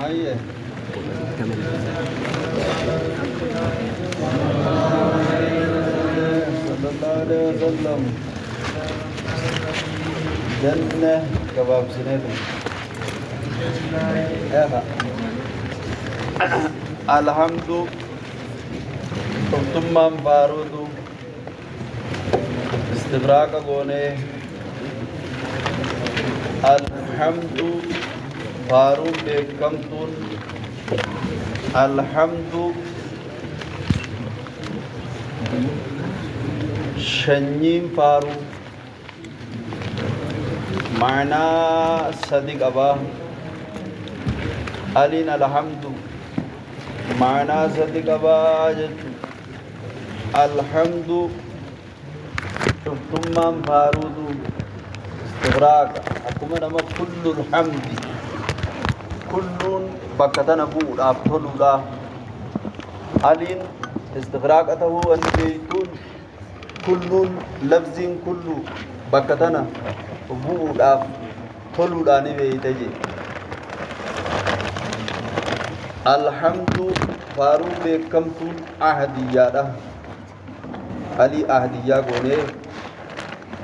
Hayyee. Sallallahu alaihi wasallam. Jenne gabaabsineetu. Eefa. Alhamdu tuftummaan faaruutu istibraaqa goonee alhamdu faaruun beekamtuun alhamdu shanyiin faaruu ma'anaa sadi qabaa aliin alhamdu ma'anaa sadi qabaa jechuun alhamdu cuftummaan faaruutu istibraaqa akkuma nama kullul hamdi kulluun bakka tana bu'uudhaaf toluudha aliin istigraaqa ta'uu wanni beeytuun kulluun lafziin kullu bakka tana bu'uudhaaf toluudhaan ni beeyte jee alhamdu faaruu beekamtuun ahdiyyaadha alii ahdiyyaa goonee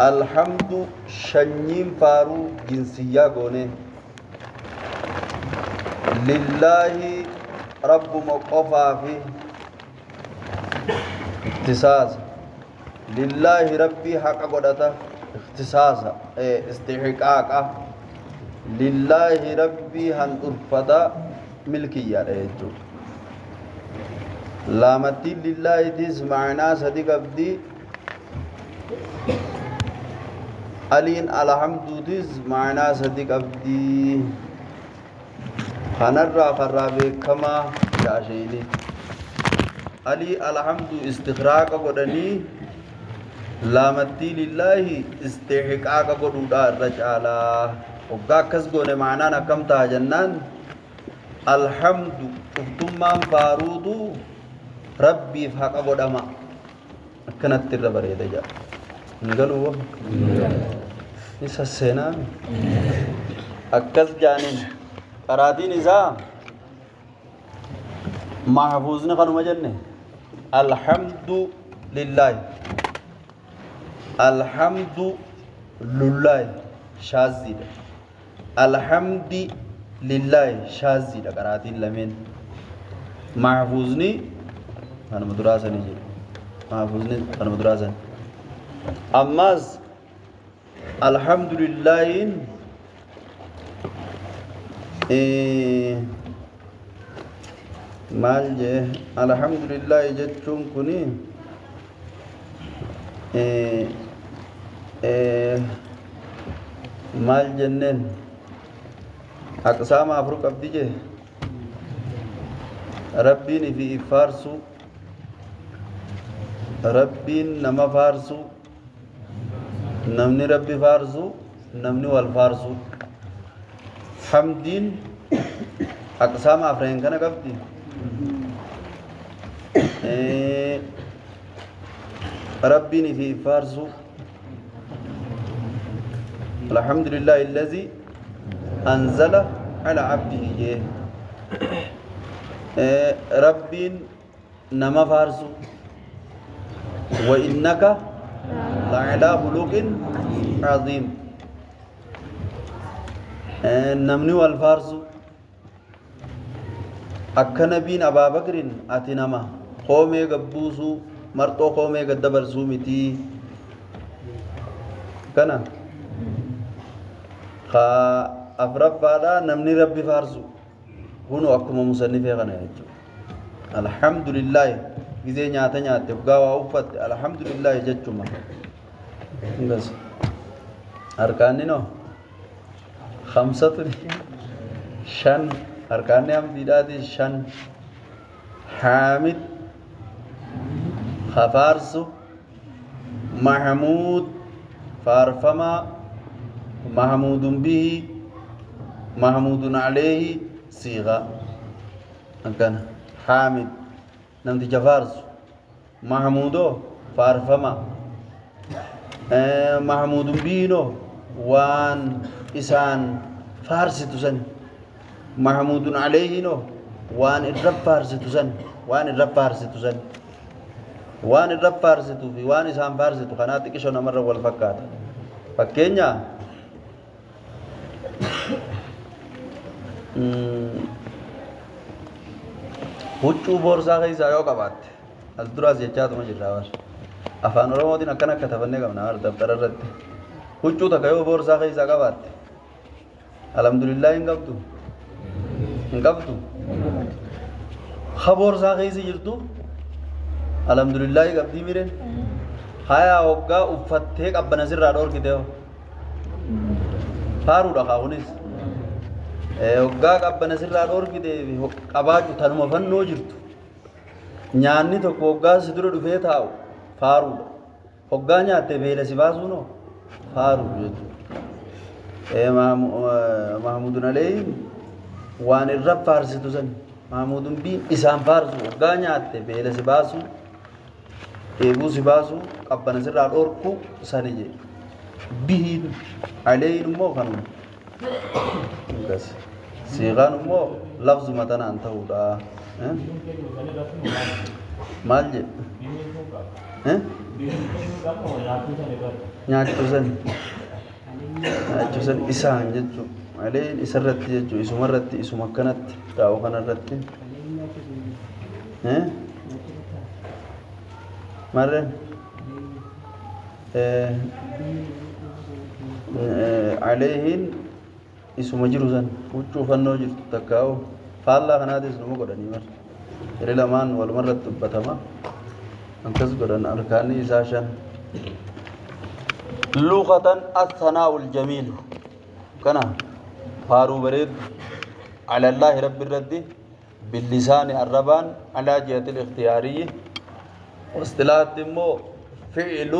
alhamdu shanyiin faaruu jinsiyyaa goonee lillaahi rabbuma qofaa fi ikhtisaasa lillaahi rabbii haqa godhata ikhtisaasa istihqaaqa lillaahi rabbii handhurfata milkiyyaadha jechuudha laamattiin lillaahitis ma'anaa sadi qabdi aliin alhamduutis ma'anaa sadi qabdi kanarraa karraa beekamaa jaasheeni alii alhamdu istigraaqa godhanii laamattii lillaahi istihqaaqa godhuudha irra caalaa hoggaa akkas goone ma'anaan akkam ta'a jennaan alhamdu cuftummaan faaruutu rabbiif haqa godhama akkanatti irra bareeda jedha hin galuu ni sasseenaa akkas jaaniin qaraatiin isaa mahfuuzni kanuma jenne alhamdu lillaahi alhamdu lullaahi shaazziidha alhamdi lillaahi shaazziidha qaraatiin lameen mahfuuzni kanuma duraa sanii jedhu mahfuuzni kanuma duraa sanii ammaas alhamdulillaahiin maal jee alhamdulillaahi jechuun kuni maal jenneen aqsaama afur qabdi jee rabbiin ifi faarsu rabbiin nama faarsu namni rabbi faarsu namni wal faarsu hamdiin aqsaama afreen kana qabdi rabbiin ifi faarsu alhamdulillahi allazi anzala ala abdihi jee rabbiin nama faarsu wa innaka la'alaa khuluqin aziim namni wal faarsu akka nabiin abaa bakrin ati nama koomee gabbuusuu marxoo koomee gad dabarsuu mitii kana ka afraffaadha namni rabbi faarsu kunu akkuma musannifee kana jechuudha alhamdulillaahi gizee nyaata nyaatte hoggaa waa uffatte alhamdulillaahi jechuma gas harkaanni noo khamsatu shan harkaanni hamdiidhaati shan haamid hafaarsu mahmuud faarfamaa mahmuudun bihi mahmuudun aleehi siiqa akkana haamid namticha faarsu mahmuudoo faarfamaa mahmuudun bihinoo waan isaan faarsitu sani Mahmuudun alayhiinoo waan irra faarsitu san, waan irra faarsitu san, waan irra faarsituu fi waan isaan faarsitu kanaa xiqisho namarra wal fakkaata. Fakkeenya huccuu boorsaa keessaa yoo qabaatte, as duraas jechaatuma jirra bar. Afaan Oromootiin akkana akka tafannee qabna bar dabtara irratti. Huccuu takka yoo boorsaa keessaa qabaatte, alhamdulillah hin qabdu, hin qabdu. Ha boorsaa keessa jirtu alhamdulillah qabdii mireen. Haya, hoggaa uffattee qabbana sirraa dhoorkite hoo? Faaruudha kaa kunis. Hoggaa qabbana sirraa dhoorkite qabaachuu tanuma fannoo jirtu. Nyaanni tokko hoggaa si dura dhufee taa'u faaruudha. Hoggaa nyaatte beela si baasuunoo faaruudha jechuudha. Mahmuudun Alayhiin waan irra faarsitu san, Mahmuudun biin isaan faarsu, hoggaa nyaatte beela si baasuu, dheebuu si baasuu, qabbana sirraa dhorku sani jedhe. Bihiin Alayhiin immoo kanuma. Akkas. Siiqaan immoo lafzuma tanaan ta'uudha. Maal jedhe? Nyaachuu san. Nyaachuu san isaan jechuudha. Alayhiin isarratti jechuudha. Isumarratti, isuma akkanatti taa'u kanarratti. Marreen? Alayhiin isuma jiru san, huccuu fannoo jirtu takkaa'u faallaa kanaatis numa godhanii mar. Jari lamaan walumarratti dubbatama. Akkas godhan. Arkaanni isaa shan. Luqatan الثناء الجميل kana faaruu bareedu على الله rabbi irratti باللسان arrabaan على جهة الاختياري. Istilaatti immoo فعل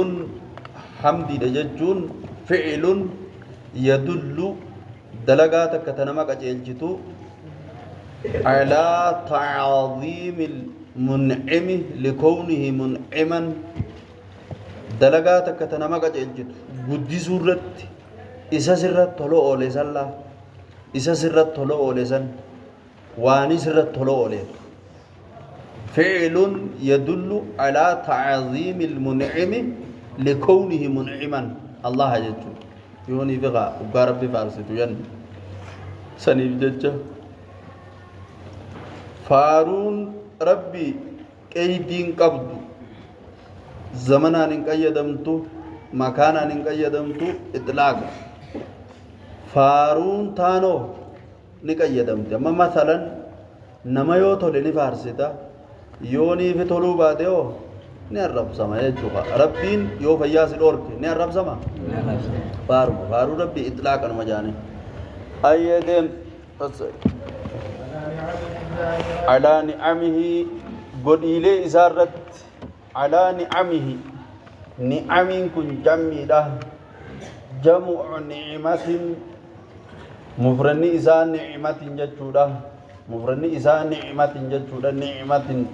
hamdiidha jechuun فعل يدل dalagaa takka ta nama qajeelchitu على تعظيم المنعم لكونه منعما, dalagaa takka ta nama qajeelchitu guddisuu irratti isa sirratti tola oole san laa, isa sirratti tola oole san, waan sirratti tola ooleef. فعل يدل على تعظيم المنعم لكونه منعما الله jechuun yoonii fi dhugaa rabbi faarsitu jennu saniif jecha faaruun rabbi qeydiin qabdu, zamanaan hin qayyadamtu, makaanaan hin qayyadamtu, itlaaqa. Faaruun taanoo ni qayyadamti. Amma masalan nama yoo tole ni faarsita, yoo niifi toluu baate hoo ni arrabsama jechuudha. Rabbiin yoo fayyaa si dhoorke ni arrabsama? Faaruma faaruu rabbi itlaaqanuma jaanii ayyadeem على نعمه godhiilee isaa irratti. على نعمه, ni'amiin kun jammiidha, جمع نعمة, mufranni isaa نعمة jechuudha. Mufranni isaa نعمة jechuudha, نعمة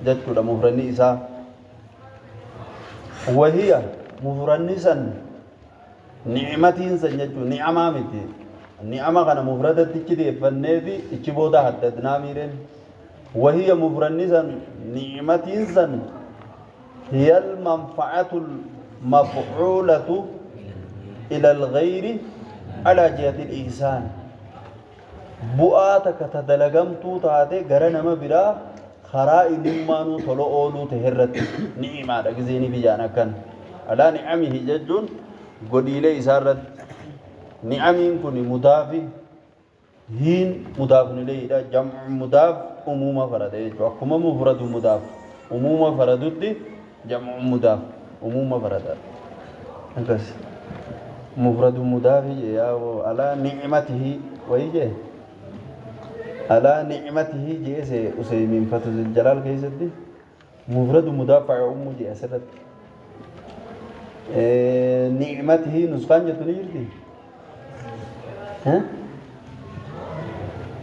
jechuudha mufranni isaa. وهي mufranni san ni'matiin san jechuun ni'amaa miti. Ni'ama kana mufradatti ichi deeffanneefi ichi booda haddadnaa miireen. وهي mufranni san ni'matiin san هي المنفعة المفعولة إلى الغير على جهة الإحسان, bu'aa takka ta dalagamtuu taate gara nama biraa karaa innummaanuu tola ooluu ta'e irratti ni'imaadha. Gizeeni biyyaan akkan على نعمه jechuun godhiilee isaa irratti. Ni'amiin kun mudaafi hiin مضاف إليه dha. جمع مضاف umuuma farada jechuudha. Akkuma مفرد مضاف umuuma faradutti جمع مضاف umuuma farada. Akkas مفرد مضاف yaa على نعمته wayii jee, على نعمته jeese Useymiin Fathu Jalaal keessatti مفرد مضاف يعم jee asirratti. نعمته nuskaan jettu ni jirti,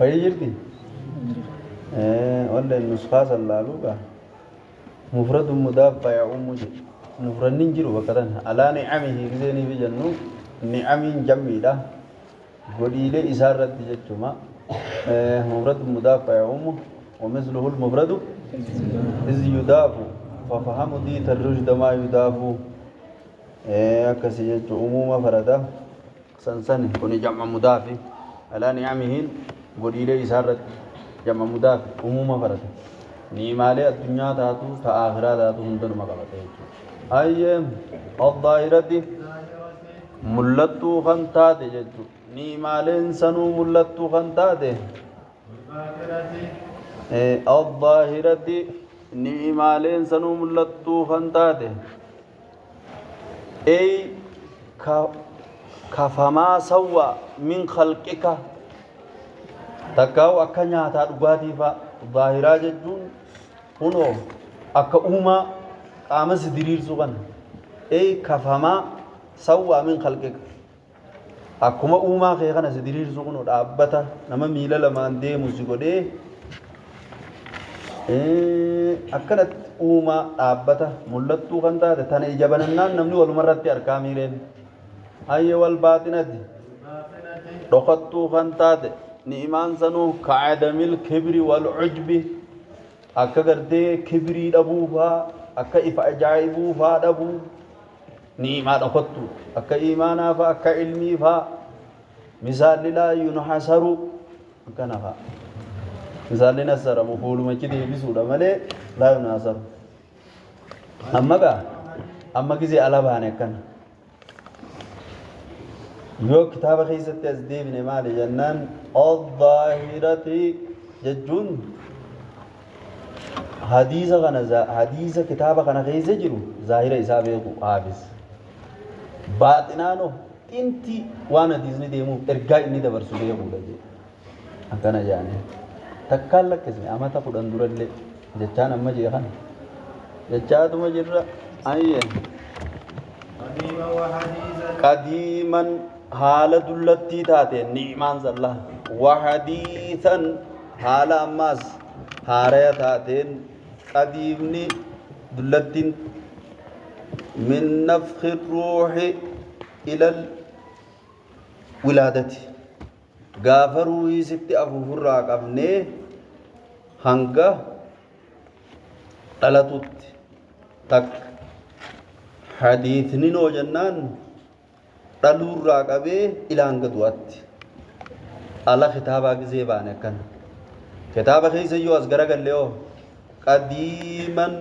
wayii jirti wallee nuskaa san laaluuqa. مفرد مضاف يعم jee mufranni hin jiru bakka tana. على نعمه giseenii fi jennu ni'amiin jammiidha, godhiilee isaa irratti jechuma. مفرد مضاف يعم ومثله المفرد إذ يضاف ففهم ديت الرشد ما يضاف. أكسي عموم فردا سنسن كوني جمع مضاف على نعمهن قل إسارة جمع مضاف عموم فردا نعمالي الدنيا تاتو تآخرة تاتو هندن مقابته. أي الظاهرة ملتو خنتات جدو نعمالين سنو ملتو خنتات. الظاهرة نعمالين سنو ملتو خنتات أي كفما سوى من خلقك تكاو أكا نياتا dhugaatii fa ظاهرة jechuun kunoo akka uumaa qaama si diriirsu kana أي كفما سوى من خلقك akkuma uumaa kee kana si diriirsu kunoo dhaabbata nama miila lamaan deemu si godhee akkanatti uumaa dhaabbata mul'attuu kan taate tana ija banannaan namni walumarratti argaa miireen. Ayye wal baaxinati dhokattuu kan taate ni'imaan sanuu ka'adamil kibri wal cujbi akka gartee kibrii dhabuu faa akka ifa ajaa'ibuu faa dhabuu ni'imaa dhokattuu akka iimaanaa faa akka ilmii faa misaalli laa yunhasaru akkana faa misaalli nasaramu fuulumachi deebisuudha malee laa yunhasaru. Amma gaa amma gisee ala baane akkana yoo kitaaba keessatti as deebine maali jennaan al-zaahirati jechuun hadiisa kana hadiisa kitaaba kana keessa jiru zaahira isaa beeku haafis baaxinaanoo xinti waan hadiisni deemuuf ergaa inni dabarsu beekuudha jedhe akkana jedhanii takkaan lakkisne amata 10 durallee jechaan amma jee kana jechaatuma jirra. Ayye qadiiman haala dullattii taate ni'imaan sallaa wahadiisan haala ammaas haaraya taateen qadiimni dullattiin min nafkhi ruuhi ilal wilaadati gaafa ruuhii sitti afuufurraa qabnee hanga dhalatutti takka hadiisni noo jennaan dhaluurraa qabee ila hanga du'aatti ala kitaabaa gisee baane akkana kitaaba keessa yoo as garagalle hoo qadiiman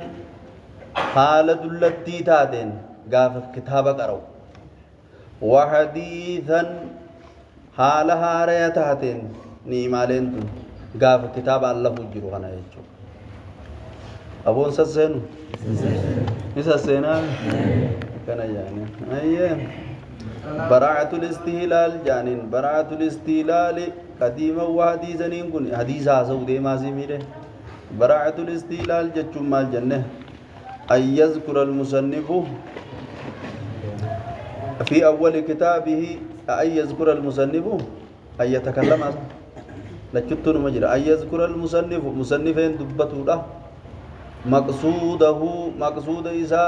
haala dullattii taateen gaafa kitaaba qara'u wahadiisan haala haaraya taateen ni'imaaleen tun gaafa kitaaba allafuu jiru kana jechuudha. Aboon sasseenu ni sasseenaa akkana jaaniin. Ayyee baraacatul istihlaal jaaniin baraacatul istihlaali qadiiman waa hadiisaniin kun hadiisa haasa'u deemaa si miidhe baraacatul istihlaal jechuun maal jenne an yazkura almusannifu في أول كتابه أن يذكر المصنف أن يتكلم لجتون مجرى أن يذكر المصنف مصنفين دبته له مقصوده مقصود إذا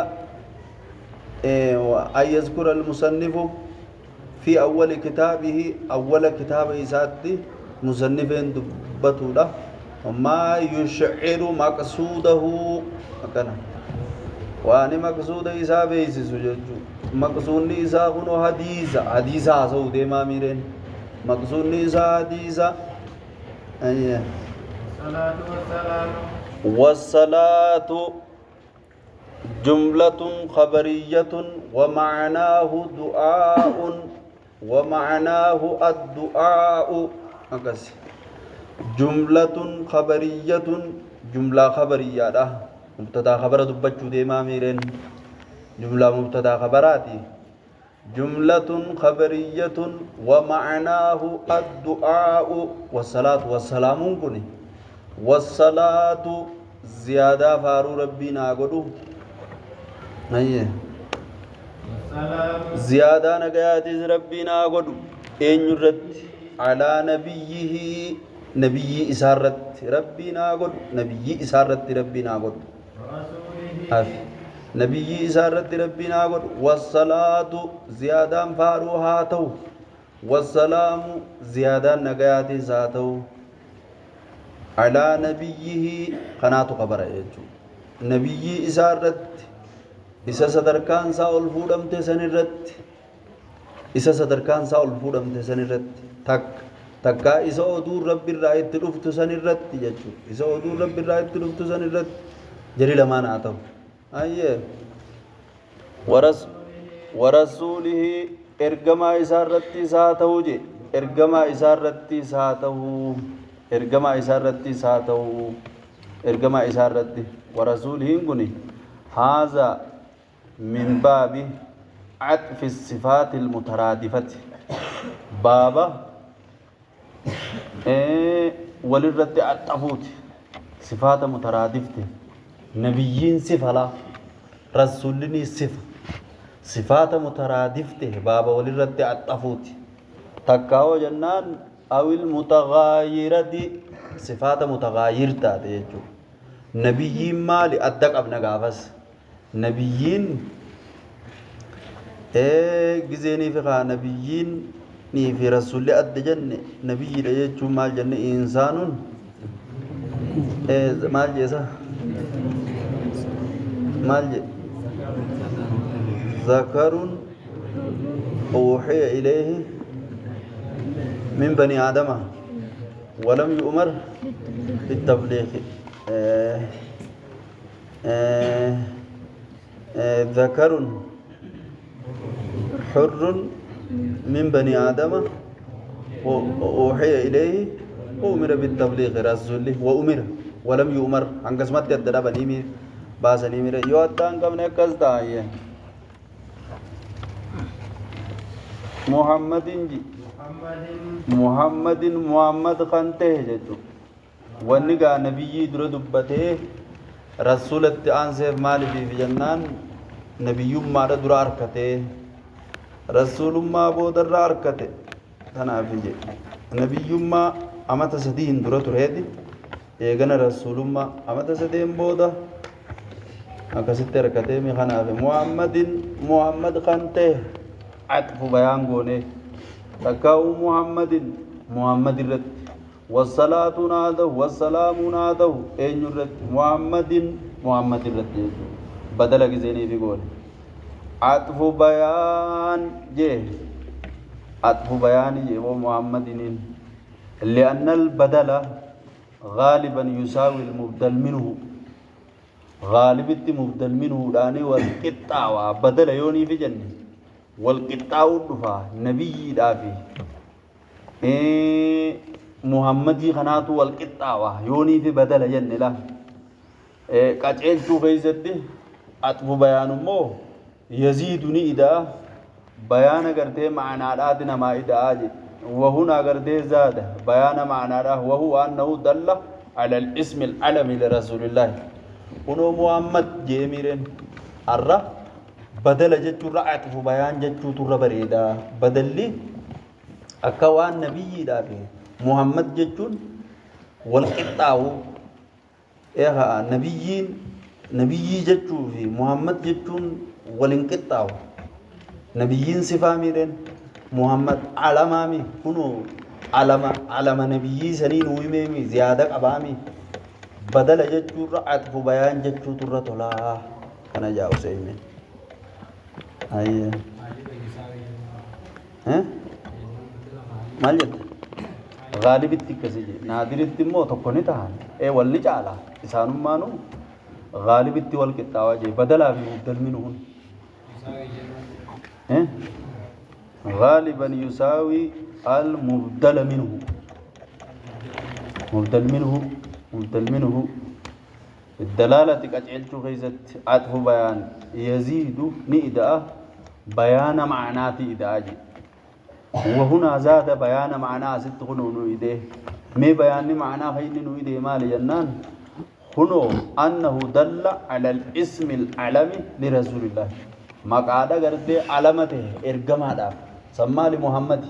أن يذكر المصنف في أول كتابه أول كتاب إذا مصنفين دبته له وما يشعر مقصوده أكنا وأنا مقصود إذا بيسس ججو مقصود إذا كنو حديث حديث هاسو ديما ميرين مقصود إذا حديث أيه والصلاة جملة خبرية ومعناه دعاء ومعناه الدعاء جملة خبرية جملة خبرية ده مبتدا خبر دبچو ديما ميرين جملة مبتدا خبراتي جملة خبرية ومعناه الدعاء والصلاة والسلام كني والصلاة زيادة فارو ربنا قدو أيه زيادة نقياتي ربنا قدو إن يرد على نبيه نبي إسارت ربنا قدو نبي إسارت ربنا قدو نبي إسارت ربنا قدو والصلاة زيادة فارو هاتو والسلام زيادة نقياتي ساتو على نبيه قناة قبر يجو نبي إسارت إسا صدركان سا ألفودم تسنرت إسا صدركان سا ألفودم تسنرت تك تكا إسا أدور رب الرأي تلفت سنرت يجو إسا أدور رب الرأي تلفت سنرت جري لما نعتو أيه ورسوله إرجما إسارت ساتوجي إرجما إسارت ساتو إرجما إسارت ساتو إرجما إسارت ورسوله قني هذا من باب عطف الصفات المترادفة بابا وللرد عطفوت صفات مترادفة نبيين صفة لا رسولني صفة صفات مترادفة بابا وللرد عطفوت تكاو جنان أو المتغايرة صفات متغايرة تاتي نبيين مالي أدق أبنا قافس نبيين جزيني في خا نبيين ني في رسول أد جنة نبي رجع مال جنة إنسان مال جيسا مال جي ذكر أوحي إليه من بني آدم ولم يؤمر بالتبليغ ذكر حر من بني آدم وأوحي إليه وأمر بالتبليغ رسوله وأمر ولم يؤمر عن قسمت الدرب نيمير باس نيمير يوتان كم نكز دايه محمد جي محمد محمد خنته جدو ونگا نبی در دبته رسولت آنسف مال بی جنان نبی ما در ارکته رسول ما بو در ارکته تنافجه نبی ما امت سدين در ترهدي ايغنا رسول ما امت سدين بودا اكست ارکته می خناف محمد محمد خنته عطف بیان گونه تکاو محمد محمد رت والصلاة ناده والسلام ناده اين رت محمد محمد رت بدل گزيني في گول عطف بيان جه عطف بيان جه وہ محمد لأن البدل غالبا يساوي المبدل منه غالبت مبدل منه داني والقطع بدل يوني في جنة والقطع دفا نبي دافي محمدي خناتو والقطاوة يوني في بدل جنة لا قچلتو خيزتي عطف بيان مو يزيدني إذا بيان کرتے معنى آدنا ما إذا آجي وهنا کرتے زاد بيان معنى وهو أنه دل على الاسم العلم لرسول الله ونو محمد جيميرين الرّ بدل جتو عطف بيان جتو تر بريدا بدل لي أكوان نبي دافي محمد جتون والقطاو إيه نبيين نبي جتو في محمد جتون والانقطاو نبيين صفاميرين محمد علمامي كنو علم علم نبي سنين ويميمي زيادة أبامي بدل جتو عطف بيان جتو تر تلا أنا جاو سيمين أيه ها مال جت غالب التكسي نادر التمو تكوني تهان إيه واللي جعله إنسان ما نو غالب التوال كتاوجه بدلا في مبدل منهن إيه غالبا يساوي المبدل منه مبدل منه مبدل منه الدلالة قجعلت غيزت عطف بيان يزيد نئداء بيان معناتي إداجي وهنا زاد بيان معناه ست خنو نويده مي بيان معناه خين نويده مال جنان خنو أنه دل على الاسم العلمي لرسول الله ما قاد غرده علمته ارغما داف سما لمحمد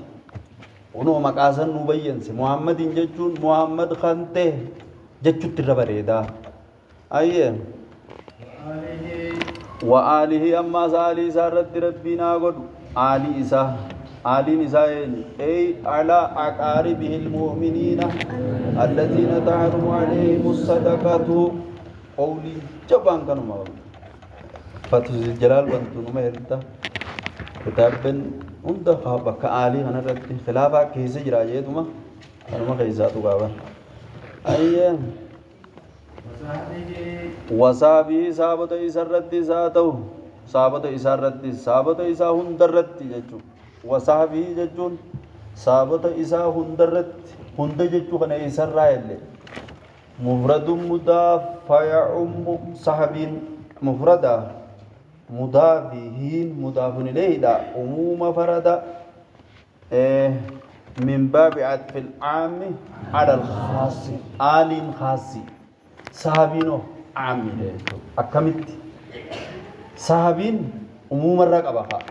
خنو مقاسن نوبينس محمد جچون محمد خنته جچو تربريدا أيه وآله أما سالي سارت ربنا قد آلي إسا Aaliin isaa eenyu? Ey alaa aqaaribihi almu'miniina alladiina tahrumu alayhim sadaqatu. Qawliin jabaan kanuma. Fatu Jalaal bantu numa herta. Kitaabben hunda bakka aalii kanarratti khilaafaa keessa jira jeetuma kanuma keessaa tuqaaban. Ayyee. Wasaabii saabota isarratti isaa ta'u, saabota isaarratti, saabota isaa hundarratti jechuudha. Wasaabii jechuun saabota isaa hundarratti, hunda jechuu kana isarraa illee. Mufradun mudaaf faya'ummu, sahabiin mufrada mudaafi hiin mudaafun ilayhidha umuuma farada min baabi atfil caammi ala alkhaasi. Aaliin khaasi, sahabiinoo caammiidha jechuudha. Akkamitti sahabiin umuumarra qaba? Haa,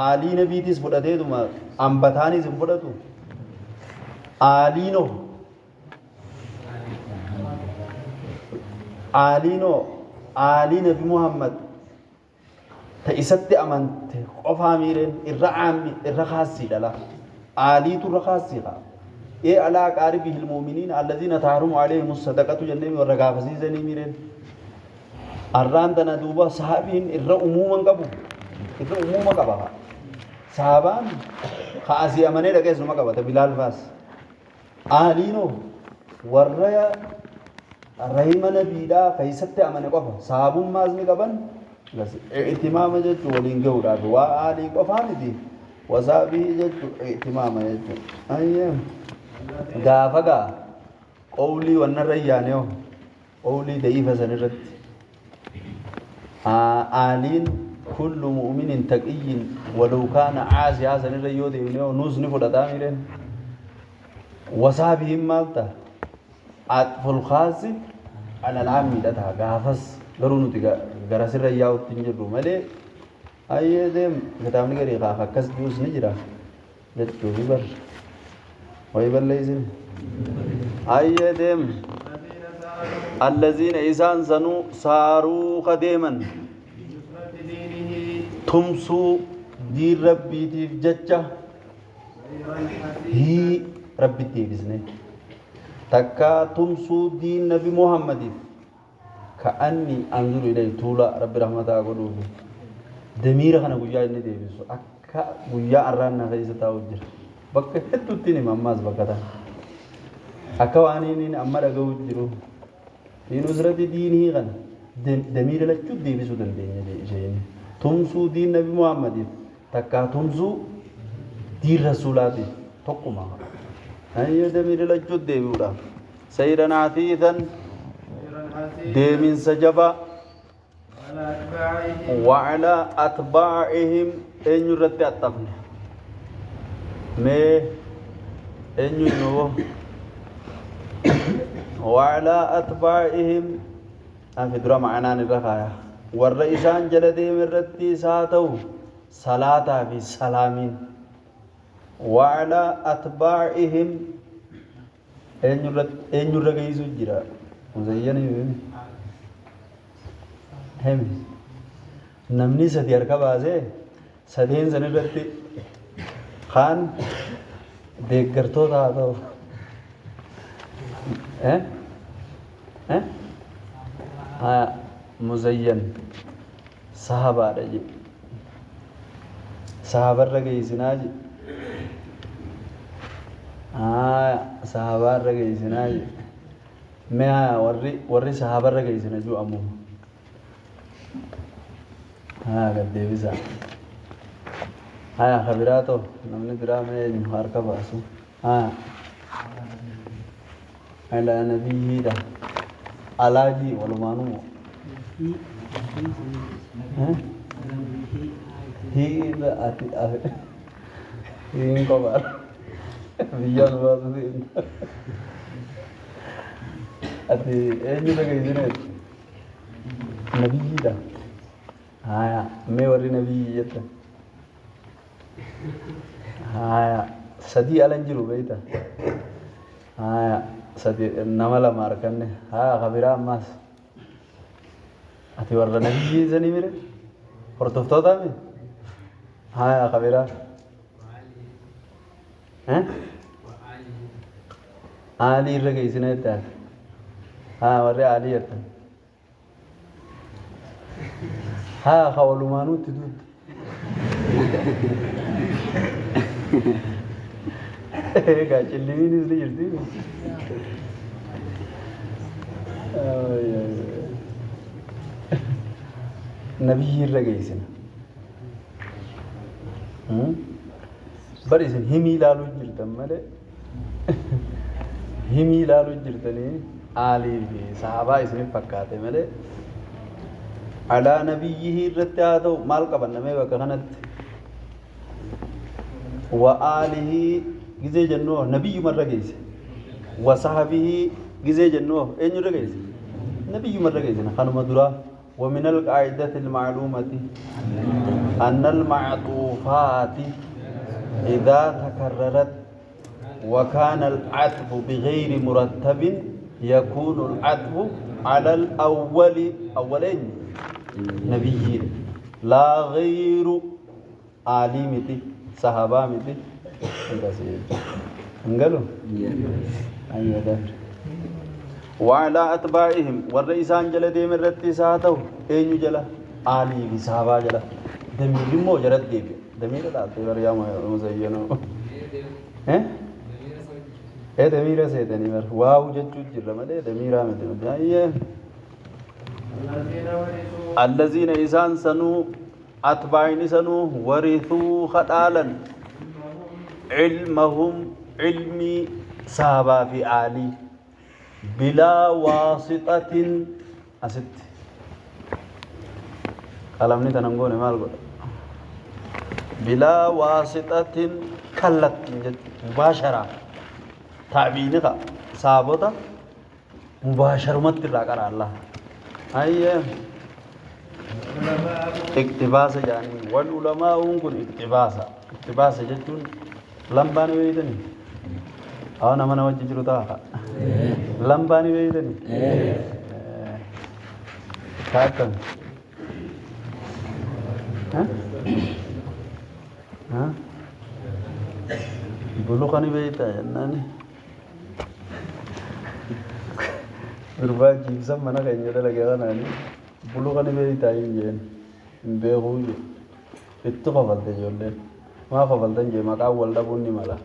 aalii nabiitis fudhateetuma ambataanis hin fudhatu. Aaliinoo, aaliinoo aalii Nabi Muhammad ta isatti amante qofaa miireen irra caammi irra kaassii dhala aaliitu irra kaassii haa. Ee, alaa aqaaribihi almu'miniina alladiina tahrumu alayhim sadaqatu jennee warra gaafasiisanii miireen arraan tana. Duuba sahabiin irra umuuman qabu, irra umuuma qaba. Haa, sahabaan ka asii amanee dhaqees numa qabata. Bilaal faas. Aaliinoo warra rahima nabiidhaa keessatti amane qofa, sahabummaas ni qaban. Itimaama jechuun waliin gahuudhaaf waa aalii qofaa miti. Wasaabii jechuun itimaama jechuun. Gaafa gaa qawlii wannarra yaane hoo, qawlii da'iifa san irratti aaliin kullu mu'minin taqiyyin walau kaana caasiyaa san irra yoo deemne hoo, nuus ni fudhataa mireen? Wasaabiin maal ta'a? Atful khaasi alal aammiidha ta'a gaafas. Garuu nuti gara sirra yaa'utti hin jirru malee. Ayyee, deem, kitaabni garii kaaf akkas jiruus ni jira jechuufi bar wayi balleeysin. Ayyee, deem. Allaziina isaan sanuu saaruu ka deeman tumsuu diin Rabbiitiif jecha hii Rabbitti deebisne takka tumsuu diin Nabi Muhammadiif. Ka'anni anzuru ilay tuula Rabbi rahmataa godhuufi damiira kana guyyaa inni deebisu akka guyyaa arraannaa keessa taa'u jira. Bakka hedduutti hima. Ammaas bakka tana akka waan inni amma dhaga'u jiru fi nusrati diinii kana damiira lachuu deebisuu dandeenya isheen. Tumsuu diin Nabi Muhammadiif takkaa tumsuu diin rasuulaatiif tokkuma. Ayyoo, damiira lachuu deebi'uudhaaf sayran hafiidan, deeminsa jabaa. وعلى أتباعهم eenyu irratti axxafne? Mee eenyu himamoo? وعلى أتباعهم afi dura ma'anaan irra kaaya. Warra isaan jala deeme irratti isaa ta'u salaataa fi salaamiin. وعلى أتباعهم eenyurra geessu jira? Muzayyani himi. Namni sadi harka baasee, sadeen san irratti kaan deeggartoota haa ta'u. Eh? Eh? Haya, Muzayyan sahabaadha jedhe, sahabarra geessinaa jedhe. Haya, sahabaarra geessinaa jedhe. Mee haya, warri sahabarra geessina jiru ammoo haya gad deebisaa. Haya, ka biraa ta'u, namni biraa mee eenyu harka baasu? Haya, alaa nabiyyiidha alaajii walumaanuu. Hiirra ati hiin kophaa biyyaan baasu deemta. Ati eenyurra geessineet? Nabiyyiidha. Haya, mee warri nabiyyi jettan? Haya, sadii alan jiru beeyta. Haya, sadi, nama lama arganne. Haya, ka biraa ammaas. Ati warra nabiyyii sanii mire? Hordoftoota mi? Haya, ka biraa. Aalii irra geessina jettaan. Haa warri aalii jettan. Haa ka walumaanuutti duutti. Egaa cillimiinis ni jirti. Nabiyyi irra geessina. Bar isin himii ilaaluu jirtan malee himii ilaaluu jirtanii aalii fi sahabaa isinif fakkaate malee alaa nabiyyihi irratti haa ta'u maal qabannamee bakka kanatti wa aalihii gizee jennuu nabiyyuma irra geesse wa sahabihi gizee jennuu eenyu irra geesse nabiyyuma irra geessina kanuma duraa. ومن القاعدة المعلومة أن المعطوفات إذا تكررت وكان العطف بغير مرتب يكون العطف على الأول أولين نبي لا غير عالمتي صحابامتي انقلوا أيوة دهر وعلى أتباعهم والرئيسان جل ديم الرتي ساعته أين جل آلي في صحابة جل دمير مو جرد ديب دمير لا تبر يا مزينو إيه إيه دمير سيدني مر واو جت جل مده دمير مده أيه الذين إنسان سنو أتباعين سنو ورثوا خطالا علمهم علمي صحابة في آلي بلا واسطة أست قلمني تنقوني مال قول بلا واسطة كلت مباشرة تعبينك صابوتا مباشرة متر قرأ الله أي اقتباس يعني والعلماء يقول اقتباس اقتباس جتون لمباني ويدني أنا من وجه جرتها لمباني ويدني كاتم ها ها بلوغني بيتا ناني gurbaa jiibsan mana keenya dalagee kanaani buluqani beeytaa hin jeen hin beekuu jee itti kofalte ijoolleen maa kofaltan jee maqaan wal dhabuun ni mala.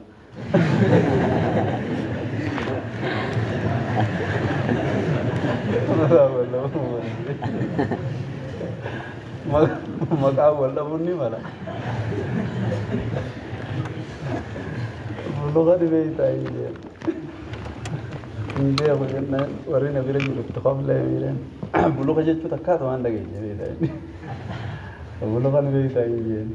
Maqaan wal dhabuun ni mala. Buluqani beeytaa hin jeen. Beeku jennaan warri na bira jiru itti koflee miidhaan buluqa jechuu takkaatu waan dhageenye beektaa buluqa ni beektaa hin jeen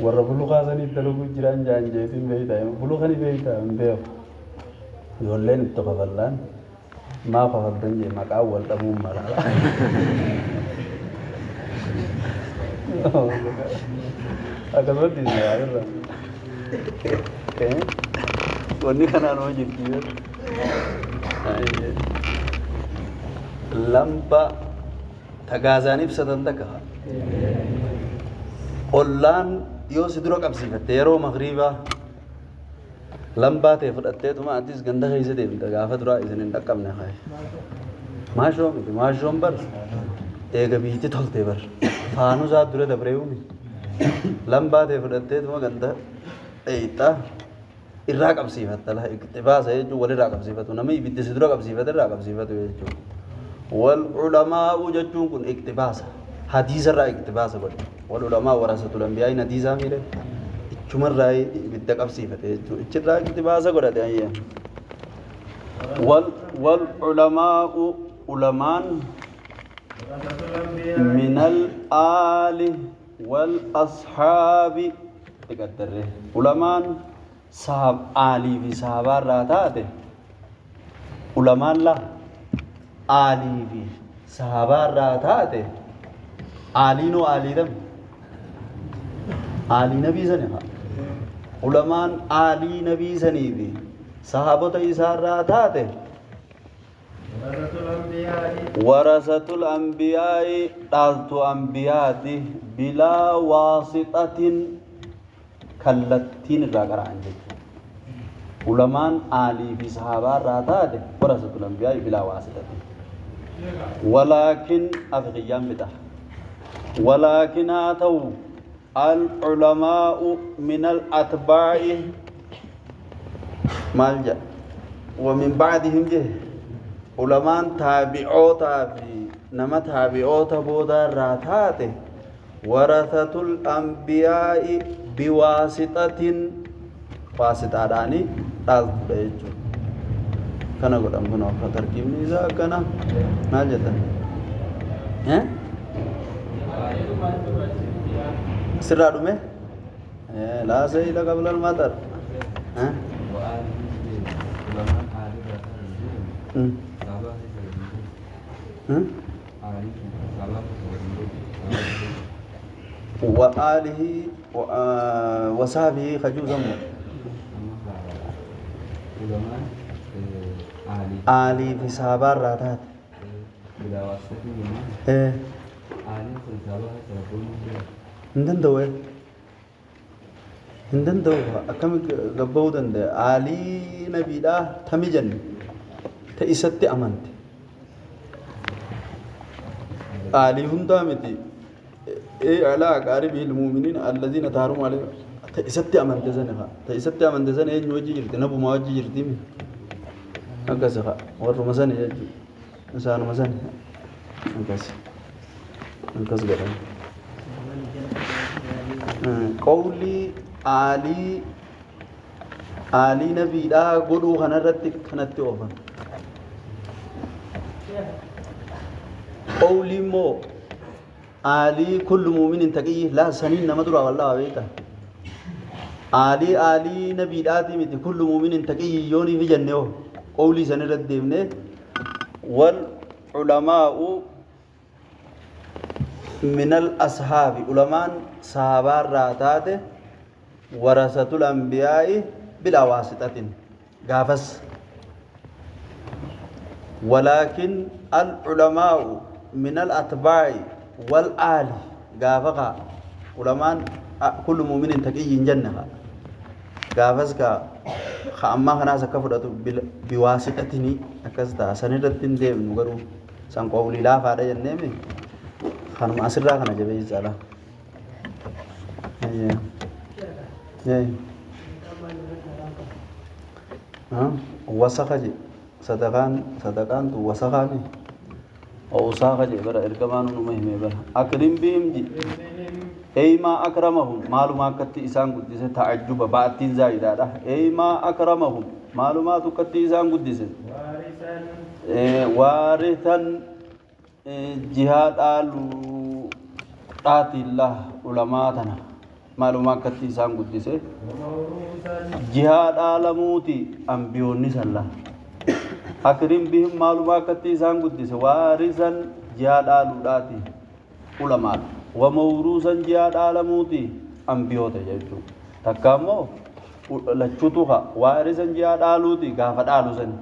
warra buluqaa saniif dalaguu jiraan jaan jeetiin beektaa buluqa ni beektaa hin beeku ijoolleen itti kofallaan maa kofaltan jee maqaan wal dhabuun mala akkasumatti isin yaadurra wanni kanaan hoo jirti yoo lamba tagaazaan ibsatan takka ollaan yoo si dura qabsiifatte yeroo magriibaa lambaa ta'e fudhatteetuma atis ganda keessa deemta gaafa duraa isin hin dhaqqabne haye maashoo miti maashoon bar eega biitti tolte bar faanusaa dura dabree uumi lambaa ta'e fudhatteetuma ganda dheeyxaa irraa qabsiifatta la iqtibaasa jechuun walirraa qabsiifatu nama ibiddi si dura qabsiifate irraa qabsiifatu jechuudha. Wal ulamaa'u jechuun kun iqtibaasa hadiisa irraa iqtibaasa godhe wal ulamaa warasatul anbiyaa in hadiisaa miire ichumarraa ibidda qabsiifate jechuudha ichirraa iqtibaasa godhate ayyaa. Wal ulamaa'u ulamaan minal aali wal ashaabi iqaddarre ulamaan sahab aalii fi sahabaarraa taate ulamaan la aalii fi sahabaarraa taate aaliinoo aalii dam aalii nabii sani haa ulamaan aalii nabii sanii fi sahabota isaarraa taate warasatul anbiyaa'i dhaaltu anbiyaati bilaa waasixatin kallattiin irraa qara'an jechuudha. Ulamaan aalii fi sahaabaa irraa taate warasatul anbiyaa'i bilaa waasixatin. Walaakin afi kiyyaan fixa. Walaakin haa ta'u al ulamaa'u min al atbaa'i maal jedha wa min ba'dihim jee ulamaan taabi'ootaa fi nama taabi'oota boodaa irraa taate warasatul anbiyaa'i biwaasixatin waasixaadhaanii dhaaltudha jechuudha. Kana godhan kun akka tartiibni isaa akkana maal jettan? Sirraa dhume? Laa sayila qabla al-matar. وآله وصحبه خجوزا آلي في صحابة الراتات hin danda'u hin danda'u akkami gabbahuu danda'a aalii nabiidhaa tami jenne ta isatti amante aalii hundaa miti alaa aqaaribihi almu'miniin alladiina taarumu alayhim ta isatti amante sana fa ta isatti amante sana eenyu wajji jirti nabumaa wajji jirti mi akkas fa warruma sana jechuudha isaanuma sana akkas akkas godhan qawlii aalii aalii nabiidhaa godhuu kanarratti kanatti oofan qawlii immoo aalii kullu muuminin taqiyyi laa saniin nama duraa wallaa beeka aalii aalii nabiidhaatii miti kullu muuminin taqiyyi yoonii fi jenne hoo qawlii san irratti deemne wal culamaa'u من الأصحاب علماء صحابة راتات ورثة الأنبياء بلا واسطة قافس ولكن العلماء من الأتباع والآل قافقا علماء كل مؤمن تقي جنة قافس كا خأما خناس كفرت بواسطة أكستا سندت ديم نغرو سان قولي لا فارا جنة kanuma asirraa kana jabeessa ala. Wasaka je sadaqaan sadaqaan tu wasakaami awsaaqa je bara ergamaan numa hime bara akrim bihim ji eymaa akramahum maaluma akkatti isaan guddise ta'ajjuba ba'attiin zaayidaadha eymaa akramahum maalumaatu akkatti isaan guddise waarithan jihaa dhaaluu dhaatillah ulamaa tana maaluma akkatti isaan guddise jihaa dhaalamuuti ambiyoonni salla akrim bihim maaluma akkatti isaan guddise waarisan jihaa dhaaluudhaati ulamaadha wamawruusan jihaa dhaalamuuti ambiyoota jechuudha takka immoo lachuutu haa waarisan jihaa dhaaluuti gaafa dhaalu sani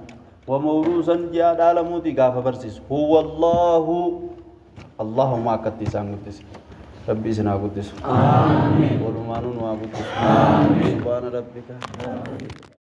وموروثا جاء دالموتي غاف برسيس هو الله اللهم اكتي سان قدس ربي سنا قدس آمين ولمانون وا قدس آمين سبحان ربك.